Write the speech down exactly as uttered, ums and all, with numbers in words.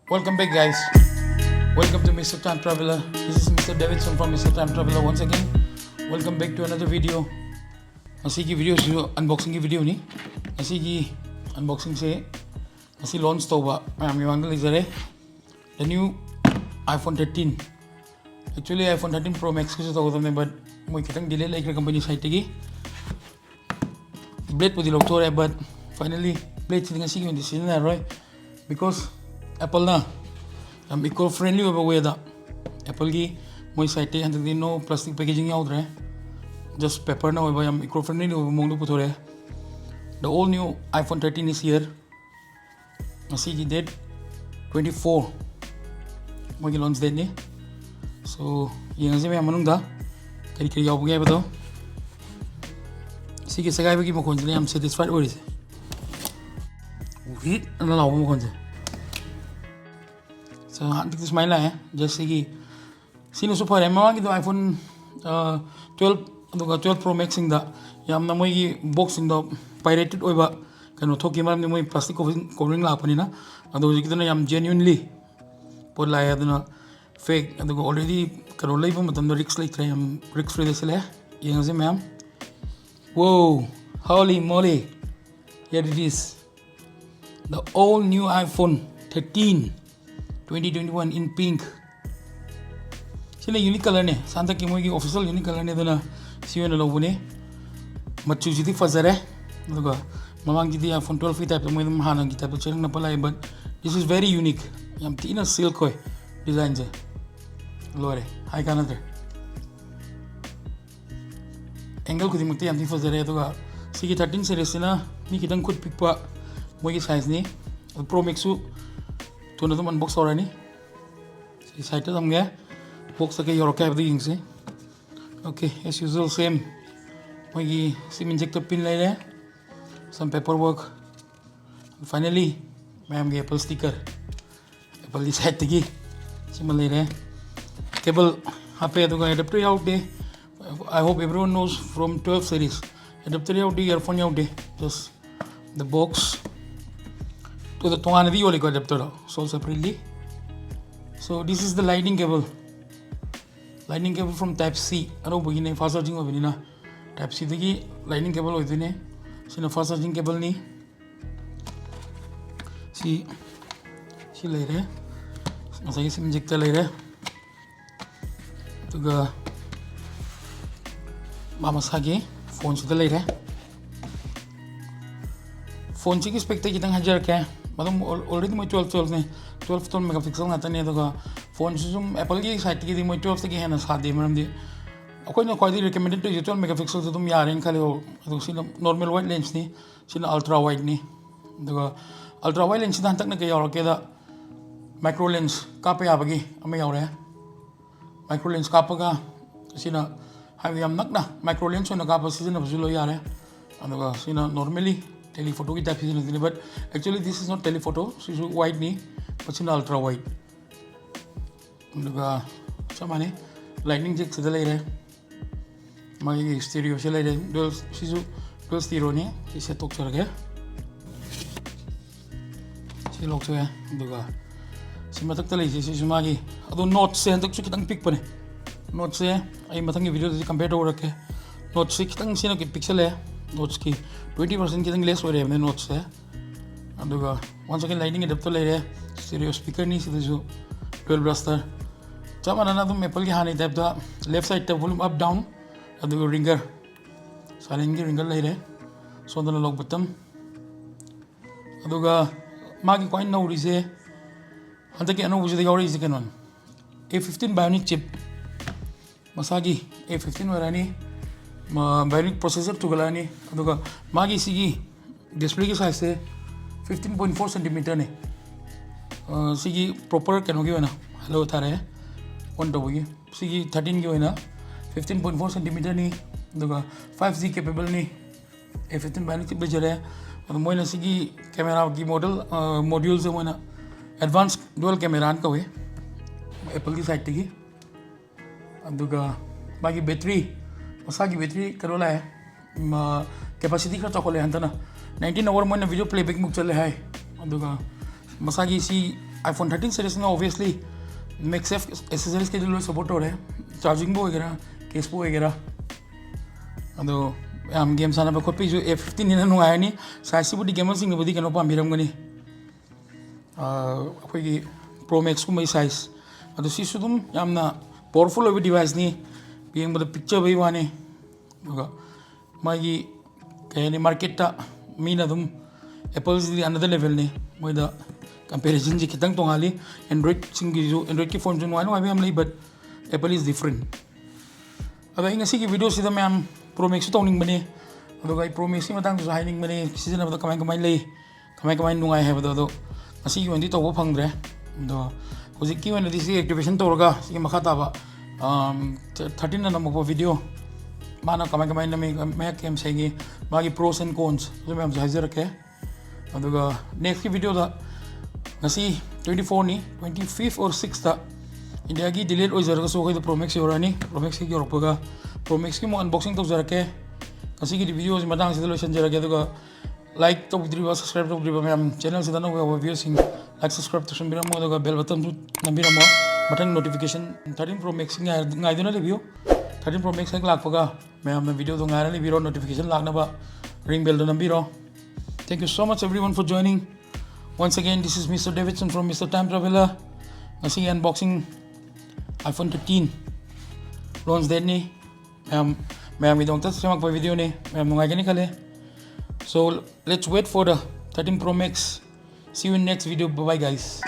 Welcome back, guys. Welcome to Mister Time Traveler. This is Mister Davidson from Mister Time Traveler once again. Welcome back to another video. ꯉꯁꯤꯒꯤ ꯚꯤꯗꯤꯑꯣꯁꯤꯁꯨ ꯑꯟꯕꯣꯛꯁꯤꯡꯒꯤ ꯚꯤꯗꯤꯑꯣꯅꯤ. ꯉꯁꯤꯒꯤ ꯑꯟꯕꯣꯛꯁꯤꯡꯁꯦ ꯉꯁꯤ launch ꯇꯧꯕ ꯃꯌꯥꯝꯒꯤ ꯃꯃꯥꯡꯗ ꯂꯩꯖꯔꯦ, the new iPhone thirteen. Actually, iPhone thirteen Pro Maxꯀꯤꯁꯨ ꯇꯧꯒꯗꯕꯅꯦ, but ꯃꯣꯏ ꯈꯤꯇꯪ ꯗꯤꯂꯦ ꯂꯩꯈ꯭ꯔꯦ ꯀꯝꯄꯅꯤ ꯁꯥꯏꯠꯇꯒꯤ. ꯕ꯭ꯂꯦꯗꯄꯨꯗꯤ ꯂꯧꯊꯣꯔꯦ, but finally ꯕ꯭ꯂꯦꯗꯁꯤꯗꯤ ꯉꯁꯤꯒꯤ ꯑꯣꯏꯅꯗꯤ ꯁꯤꯖꯤꯟꯅꯔꯔꯣꯏ, because Appleꯅ ꯌꯥꯝ ꯏꯀꯣ ꯐ꯭ꯔꯦꯟꯂꯤ ꯑꯣꯏꯕ ꯋꯦꯗ, Appleꯒꯤ ꯃꯣꯏ ꯁꯥꯏꯠꯇꯒꯤ ꯍꯟꯗꯛꯇꯤ no plastic packaging ꯌꯥꯎꯗ꯭ꯔꯦ, just paperꯅ ꯑꯣꯏꯕ ꯌꯥꯝ ꯏꯀꯣ ꯐ꯭ꯔꯦꯟꯂꯤ ꯑꯣꯏꯕ ꯃꯑꯣꯡꯗ ꯄꯨꯊꯣꯔꯛꯑꯦ. The all new iPhone thirteen is here. ꯉꯁꯤꯒꯤ date twenty four ꯃꯣꯏꯒꯤ launch dateꯅꯤ. So, ꯌꯦꯡꯉꯁꯤ ꯃꯌꯥꯝ ꯃꯅꯨꯡꯗ ꯀꯔꯤ ꯀꯔꯤ ꯌꯥꯎꯕꯒꯦ ꯍꯥꯏꯕꯗꯣ. ꯁꯤꯒꯤ ꯁꯦꯒꯥꯏꯕꯒꯤ ꯃꯈꯣꯟꯁꯤꯅ ꯌꯥꯝ satisfied ꯑꯣꯏꯔꯤꯁꯦ, ꯍꯤꯠ ꯑꯅ ꯂꯥꯎꯕ ꯃꯈꯣꯟꯁꯦ. So, ꯍꯟꯗꯛꯇꯤ ꯁꯨꯃꯥꯏꯅ ꯂꯥꯛꯑꯦ, just ꯁꯤꯒꯤ ꯁꯤꯅꯁꯨ ꯐꯔꯦ. ꯃꯃꯥꯡꯒꯤꯗꯣ iPhone twelve ꯑꯗꯨꯒ twelve Pro Maxꯁꯤꯡꯗ ꯌꯥꯝꯅ ꯃꯣꯏꯒꯤ ꯕꯣꯛꯁꯁꯤꯡꯗꯣ pirated ꯑꯣꯏꯕ ꯀꯩꯅꯣ ꯊꯣꯛꯈꯤ, ꯃꯔꯝꯗꯤ ꯃꯣꯏ plastic covering ꯂꯥꯛꯄꯅꯤꯅ. ꯑꯗꯣ ꯍꯧꯖꯤꯛꯀꯤꯗꯨꯅ ꯌꯥꯝ genuinely ꯄꯣꯠ ꯂꯥꯛꯑꯦ, ꯑꯗꯨꯅ fake, ꯑꯗꯨꯒ already ꯀꯩꯅꯣ ꯂꯩꯕ ꯃꯇꯝꯗ risk ꯂꯩꯇ꯭ꯔꯦ, ꯌꯥꯝ risk freeꯗ ꯁꯤꯜꯂꯛꯑꯦ. ꯌꯦꯡꯉꯁꯤ ꯃꯌꯥꯝ. Wow, holy moly, here it is, the all new iPhone thirteen twenty twenty one in pink. ꯁꯤꯅ unique colorꯅꯦ, ꯍꯟꯗꯛꯀꯤ ꯃꯣꯏꯒꯤ official unique colorꯅꯦ, ꯑꯗꯨꯅ ꯁꯤ ꯑꯣꯏꯅ ꯂꯧꯕꯅꯦ. ꯃꯆꯨꯁꯤꯗꯤ ꯐꯖꯔꯦ, ꯑꯗꯨꯒ ꯃꯃꯥꯡꯒꯤꯗꯤ iPhone twelveꯀꯤ typeꯇ ꯃꯣꯏ ꯑꯗꯨꯝ ꯍꯥꯟꯅꯒꯤ typeꯇ ꯆꯦꯔꯪ ꯅꯞꯄ ꯂꯥꯛꯑꯦ, but this is very unique. ꯌꯥꯝ ꯊꯤꯅ sleek ꯑꯣꯏ designꯁꯦ, ꯂꯣꯏꯔꯦ, ꯍꯥꯏ ꯀꯥꯟꯅꯗ꯭ꯔꯦ. Angle ꯈꯨꯗꯤꯡꯃꯛꯇꯤ ꯌꯥꯝ ꯊꯤ ꯐꯖꯔꯦ. ꯑꯗꯨꯒ ꯁꯤꯒꯤ thirteen seriesꯁꯤꯅ ꯃꯤ ꯈꯤꯇꯪ ꯈꯨꯠ ꯄꯤꯛꯄ ꯃꯣꯏꯒꯤ sizeꯅꯤ. ꯑꯗꯨ Pro Maxꯁꯨ ꯊꯨꯅ ꯑꯗꯨꯝ unbox ꯇꯧꯔꯅꯤ. ꯁꯤ sideꯇ ꯊꯝꯒꯦ, boxꯇ ꯀꯩ ꯌꯧꯔꯛꯀꯦ ꯍꯥꯏꯕꯗꯨ ꯌꯦꯡꯁꯤ. Okay, as usual, same. ꯃꯣꯏꯒꯤ SIM injector pin ꯂꯩꯔꯦ, some paperwork, finally ꯃꯌꯥꯝꯒꯤ Apple sticker, Appleꯒꯤ sideꯇꯒꯤ ꯁꯤꯃ ꯂꯩꯔꯦ. Cable ꯍꯥꯞꯄꯦ, ꯑꯗꯨꯒ adapter ꯌꯥꯎꯗꯦ. I hope everyone knows from twelve series, adapter ꯌꯥꯎꯗꯦ, earphone ꯌꯥꯎꯗꯦ, just the box. ꯑꯗꯨꯗ ꯇꯣꯉꯥꯟꯅꯗꯤ ꯌꯣꯜꯂꯤꯀꯣ adapterꯗꯣ, sold separately. So this is the lightning cable, lightning cable from type C. ꯑꯅꯧꯕꯒꯤꯅꯦ, fast charging ꯑꯣꯏꯕꯅꯤꯅ. Type Cꯗꯒꯤ lightning cable ꯑꯣꯏꯗꯣꯏꯅꯦ. ꯁꯤꯅ fast charging cableꯅꯤ. ꯁꯤ ꯁꯤ ꯂꯩꯔꯦ, ꯉꯁꯥꯏꯒꯤ sim injector ꯂꯩꯔꯦ, ꯑꯗꯨꯒ ꯃꯥ ꯃꯁꯥꯒꯤ phoneꯁꯤꯗ ꯂꯩꯔꯦ. Phoneꯁꯤꯒꯤ specꯇ ꯈꯤꯇꯪ ꯍꯥꯏꯖꯔꯛꯀꯦ. ꯑꯗꯨꯝ already ꯃꯣꯏ twelve twelveꯅꯦ, twelve twelve megapixel ꯉꯥꯛꯇꯅꯦ. ꯑꯗꯨꯒ phoneꯁꯤ ꯁꯨꯝ Appleꯒꯤ sideꯇꯒꯤꯗꯤ ꯃꯣꯏ twelveꯇꯒꯤ ꯍꯦꯟꯅ ꯁꯥꯗꯦ, ꯃꯔꯝꯗꯤ ꯑꯩꯈꯣꯏꯅ ꯈ꯭ꯋꯥꯏꯗꯒꯤ recommended ꯇꯧꯔꯤꯁꯦ twelve megapixelꯁꯨ ꯑꯗꯨꯝ ꯌꯥꯔꯦꯅ ꯈꯜꯂꯦ. ꯑꯗꯨꯒ ꯁꯤꯅ normal wide lensꯅꯤ, ꯁꯤꯅ ultra wideꯅꯤ. ꯑꯗꯨꯒ ultra wide lensꯁꯤꯗ ꯍꯟꯗꯛꯅ ꯀꯩ ꯌꯥꯎꯔꯛꯀꯦꯗ, micro lens ꯀꯥꯞꯄ ꯌꯥꯕꯒꯤ ꯑꯃ ꯌꯥꯎꯔꯦ. Micro lens ꯀꯥꯞꯄꯒ ꯁꯤꯅ ꯍꯥꯏꯕꯗꯤ ꯌꯥꯝ ꯅꯛꯅ micro lens ꯑꯣꯏꯅ ꯀꯥꯞꯄ ꯁꯤꯖꯤꯟꯅꯕꯁꯨ ꯂꯣꯏ ꯌꯥꯔꯦ. ꯑꯗꯨꯒ ꯁꯤꯅ normally telephotoꯒꯤ type ꯁꯤꯖꯤꯟꯅꯗꯣꯏꯅꯤ, but actually this is not telephoto, ꯁꯤꯁꯨ wideꯅꯤ, but ꯁꯤꯅ ultra wide. ꯑꯗꯨꯒ ꯆꯞ ꯃꯥꯟꯅꯩ, lightning jackꯁꯤꯗ ꯂꯩꯔꯦ, ꯃꯥꯒꯤ stereoꯁꯦ ꯂꯩꯔꯦ, dual, ꯁꯤꯁꯨ dual stereoꯅꯤ. ꯁꯤ ꯁꯦꯠꯇꯣꯛꯆꯔꯒꯦ, ꯁꯤ ꯂꯧꯊꯣꯛꯑꯦ. ꯑꯗꯨꯒ ꯁꯤ ꯃꯊꯛꯇ ꯂꯩꯁꯦ, ꯁꯤꯁꯨ ꯃꯥꯒꯤ, ꯑꯗꯣ notchꯁꯦ ꯍꯟꯗꯛꯁꯨ ꯈꯤꯇꯪ ꯄꯤꯛꯄꯅꯦ. Notchꯁꯦ ꯑꯩ ꯃꯊꯪꯒꯤ videoꯗꯗꯤ compare ꯇꯧꯔꯛꯀꯦ. Notchꯁꯦ ꯈꯤꯇꯪ ꯁꯤꯅ ꯄꯤꯛꯁꯜꯂꯦ, notchꯀꯤ twenty percent ꯈꯤꯇꯪ less ꯑꯣꯏꯔꯦꯕꯅꯦ notchꯁꯦ. ꯑꯗꯨꯒ once again lightning adapter ꯂꯩꯔꯦ, stereo speakerꯅꯤ, ꯁꯤꯗꯁꯨ dual blaster, ꯆꯞ ꯃꯥꯟꯅꯅ ꯑꯗꯨꯝ Appleꯒꯤ ꯍꯥꯟꯅꯒꯤ typeꯇ left sideꯇ volume up down, ꯑꯗꯨꯒ ringer, silentꯀꯤ ringer ꯂꯩꯔꯦ, ꯁꯣꯝꯗꯅ lock button. ꯑꯗꯨꯒ ꯃꯥꯒꯤ ꯈ꯭ꯋꯥꯏ ꯅꯧꯔꯤꯁꯦ, ꯍꯟꯗꯛꯀꯤ ꯑꯅꯧꯕꯁꯤꯗ ꯌꯥꯎꯔꯛꯏꯁꯦ ꯀꯩꯅꯣꯅꯤ, A fifteen Bionic chip, ꯃꯁꯥꯒꯤ A fifteen ꯑꯣꯏꯔꯛꯑꯅꯤ, ꯃ-, Bionic processor ꯊꯨꯒꯠꯂꯛꯑꯅꯤ. ꯑꯗꯨꯒ ꯃꯥꯒꯤ ꯁꯤꯒꯤ displayꯒꯤ sizeꯁꯦ fifteen point four centimeterꯅꯤ. ꯑ, ꯁꯤꯒꯤ proper ꯀꯩꯅꯣꯒꯤ ꯑꯣꯏꯅ, hello ꯊꯥꯔꯛꯑꯦ, on ꯇꯧꯕꯒꯤ. ꯁꯤꯒꯤ thirteenꯒꯤ ꯑꯣꯏꯅ fifteen point four centimeterꯅꯤ, ꯑꯗꯨꯒ five G capableꯅꯤ. A fifteen Bionic chip ꯂꯩꯖꯔꯦ꯫ ꯑꯗꯣ ꯃꯣꯏꯅ ꯁꯤꯒꯤ cameraꯒꯤ model, ꯑ, moduleꯁꯦ ꯃꯣꯏꯅ advanced dual camera ꯍꯥꯏꯅ ꯀꯧꯏ Appleꯒꯤ sideꯇꯒꯤ꯫ ꯑꯗꯨꯒ ꯃꯥꯒꯤ battery, ꯃꯁꯥꯒꯤ battery ꯀꯩꯅꯣ ꯂꯥꯛꯑꯦ, ꯃ-, capacity ꯈꯔ ꯆꯥꯎꯈꯠꯂꯦ ꯍꯟꯗꯛꯅ, nineteen hour ꯃꯣꯏꯅ video playbackꯃꯨꯛ ꯆꯠꯂꯦ ꯍꯥꯏ꯫ ꯑꯗꯨꯒ ꯃꯁꯥꯒꯤ ꯁꯤ iPhone thirteen seriesꯅ obviously MagSafe accessoriesꯀꯩꯗꯤ ꯂꯣꯏ support ꯇꯧꯔꯦ, chargingꯕꯨ ꯑꯣꯏꯒꯦꯔꯥ, caseꯄꯨ ꯑꯣꯏꯒꯦꯔꯥ꯫ ꯑꯗꯣ ꯌꯥꯝ game ꯁꯥꯟꯅꯕ ꯈꯣꯠꯄꯒꯤꯁꯨ A fifteen ꯍꯦꯟꯅ ꯅꯨꯡꯉꯥꯏꯔꯅꯤ꯫ Sizeꯁꯤꯕꯨꯗꯤ gamerꯁꯤꯡꯅꯕꯨꯗꯤ ꯀꯩꯅꯣ ꯄꯥꯝꯕꯤꯔꯝꯒꯅꯤ, ꯑꯩꯈꯣꯏꯒꯤ Pro Maxꯀꯨꯝꯕꯒꯤ size꯫ ꯑꯗꯣ ꯁꯤꯁꯨ ꯑꯗꯨꯝ ꯌꯥꯝꯅ powerful ꯑꯣꯏꯕ deviceꯅꯤ, ꯌꯦꯡꯕꯗ ꯄꯤꯛꯆꯕꯩ ꯋꯥꯅꯤ꯫ ꯑꯗꯨꯒ ꯃꯥꯒꯤ ꯀꯩ ꯍꯥꯏꯅꯤ, marketꯇ ꯃꯤꯅ ꯑꯗꯨꯝ Appleꯁꯤꯗꯤ another levelꯅꯤ, ꯃꯣꯏꯗ comparisonꯁꯤ ꯈꯤꯇꯪ ꯇꯣꯡꯉꯥꯜꯂꯤ꯫ Androidꯁꯤꯡꯒꯤꯁꯨ, Androidꯀꯤ phoneꯁꯨ ꯅꯨꯡꯉꯥꯏ ꯅꯨꯡꯉꯥꯏꯕ ꯌꯥꯝ ꯂꯩ, but Apple is different꯫ ꯑꯗꯣ ꯑꯩ ꯉꯁꯤꯒꯤ videoꯁꯤꯗ ꯃꯌꯥꯝ Pro Maxꯁꯨ ꯇꯧꯅꯤꯡꯕꯅꯤ, ꯑꯗꯨꯒ ꯑꯩ Pro Maxꯀꯤ ꯃꯇꯥꯡꯗꯁꯨ ꯍꯥꯏꯅꯤꯡꯕꯅꯤ, ꯁꯤꯖꯤꯟꯅꯕꯗ ꯀꯃꯥꯏ ꯀꯃꯥꯏꯅ ꯂꯩ, ꯀꯃꯥꯏ ꯀꯃꯥꯏꯅ ꯅꯨꯡꯉꯥꯏ ꯍꯥꯏꯕꯗꯣ꯫ ꯑꯗꯣ ꯉꯁꯤꯒꯤ ꯑꯣꯏꯅꯗꯤ ꯇꯧꯕ ꯐꯪꯗ꯭ꯔꯦ꯫ ꯑꯗꯣ ꯍꯧꯖꯤꯛꯀꯤ ꯑꯣꯏꯅꯗꯤ ꯁꯤ activation ꯇꯧꯔꯒ ꯁꯤꯒꯤ ꯃꯈꯥ ꯇꯥꯕ, ꯑꯝ, thirteenꯅ ꯅꯝꯃꯛꯄ video, ꯃꯥꯅ ꯀꯃꯥꯏ ꯀꯃꯥꯏꯅ ꯅꯝꯃꯤ, ꯃꯌꯦꯛ ꯀꯌꯥꯝ ꯁꯦꯡꯉꯤ, ꯃꯥꯒꯤ pros and cons ꯑꯗꯨ ꯃꯌꯥꯝꯁꯨ ꯍꯥꯏꯖꯔꯛꯀꯦ꯫ ꯑꯗꯨꯒ nextꯀꯤ videoꯗ, ꯉꯁꯤ twenty fourꯅꯤ, twenty fifth or sixthꯇ Indiaꯒꯤ delayed ꯑꯣꯏꯖꯔꯒꯁꯨ ꯑꯩꯈꯣꯏꯗ Pro Max ꯌꯧꯔꯛꯑꯅꯤ꯫ Pro Maxꯀꯤ ꯌꯧꯔꯛꯄꯒ Pro Maxꯀꯤ ꯑꯃꯨꯛ unboxing ꯇꯧꯖꯔꯛꯀꯦ꯫ ꯉꯁꯤꯒꯤꯗꯤ videoꯁꯤ ꯃꯇꯥꯡꯁꯤꯗ ꯂꯣꯏꯁꯤꯟꯖꯔꯒꯦ꯫ ꯑꯗꯨꯒ like ꯇꯧꯕꯤꯗ꯭ꯔꯤꯕ, subscribe ꯇꯧꯗ꯭ꯔꯤꯕ ꯃꯌꯥꯝ, channelꯁꯤꯗ ꯑꯅꯧꯕ ꯌꯥꯎꯕ viewꯁꯤꯡ, like, subscribe ꯇꯧꯁꯟꯕꯤꯔꯝꯃꯣ, ꯑꯗꯨꯒ bell buttonꯁꯨ ꯅꯝꯕꯤꯔꯝꯃꯣ꯫ ꯃꯊꯪ notification, thirteen Pro Max ꯉꯥꯏ-, ꯉꯥꯏꯗꯨꯅ ꯂꯩꯕꯤꯌꯨ꯫ Thirteen Pro Max ꯍꯦꯛ ꯂꯥꯛꯄꯒ ꯃꯌꯥꯝꯅ videoꯗꯣ ꯉꯥꯏꯔ ꯂꯩꯕꯤꯔꯣ, notification ꯂꯥꯛꯅꯕ ring bellꯗꯣ ꯅꯝꯕꯤꯔꯣ꯫ Thank you so much everyone for joining. Once again, this is Mister Davidson from Mister Time Traveler. ꯉꯁꯤꯒꯤ unboxing iPhone thirteen launch dateꯅꯤ꯫ ꯃꯌꯥꯝ, ꯃꯌꯥꯝꯒꯤꯗꯃꯛꯇ ꯁꯦꯝꯃꯛꯄ videoꯅꯤ꯫ ꯃꯌꯥꯝ ꯅꯨꯡꯉꯥꯏꯒꯅꯤ ꯈꯜꯂꯦ꯫ So, let's wait for the thirteen Pro Max. See you in next video. Bye bye, guys.